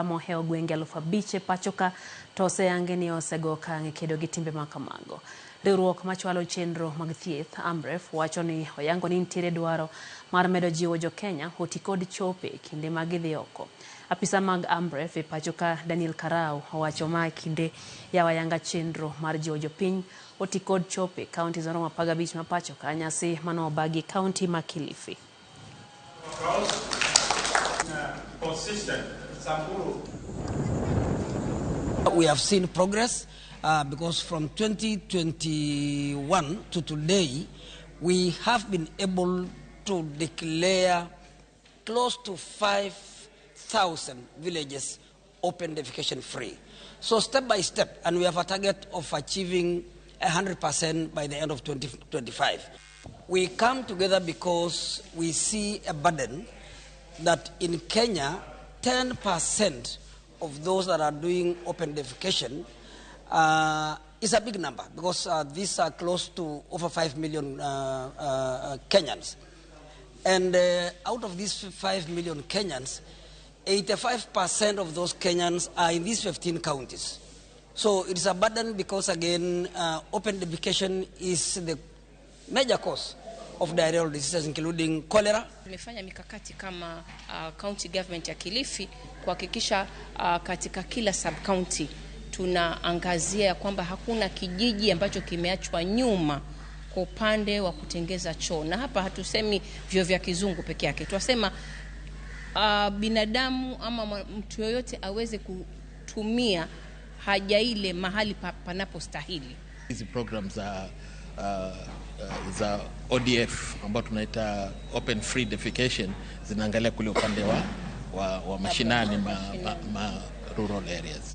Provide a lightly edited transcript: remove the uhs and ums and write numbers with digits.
Mohewo gwenge 5,000 pachoka to oseyangi ni osego okang' e kedo gi timbe ma kamago. Riwruok machwalo chenro mag thieth, Amref, wacho ni oyango ni nitiere dwaro mar medo jiwo jokenya oti kod chope kinde ma gidhi oko. Apisa mag Amref e pachoka Daniel Karau owacho ma e kinde yawo ayanga chenro mar jiwo jopiny oti kod chope counties maromo 15 ma pachoka nyasi mano obagi e county ma Kilifi. We have seen progress because from 2021 to today, we have been able to declare close to 5,000 villages open defecation free. So step by step, and we have a target of achieving 100% by the end of 2025. We come together because we see a burden that in Kenya, 10% of those that are doing open defecation is a big number because these are close to over 5 million Kenyans. And out of these 5 million Kenyans, 85% of those Kenyans are in these 15 counties. So it is a burden because, again, open defecation is the major cause of diarrheal diseases including cholera. Tumefanya mikakati kama county government ya Kilifi kuhakikisha katika kila sub county tunaangazia ya kwamba hakuna kijiji ambacho kimeachwa nyuma kwa upande wa kutengeza choo, na hapa hatusemi vyoo vya kizungu peke yake, twasema binadamu ama mtu yoyote aweze kutumia haja ile mahali panapostahili. Hizi program za ODF ambao tunaita open free defecation zinaangalia kule upande wa mashinani ma rural areas.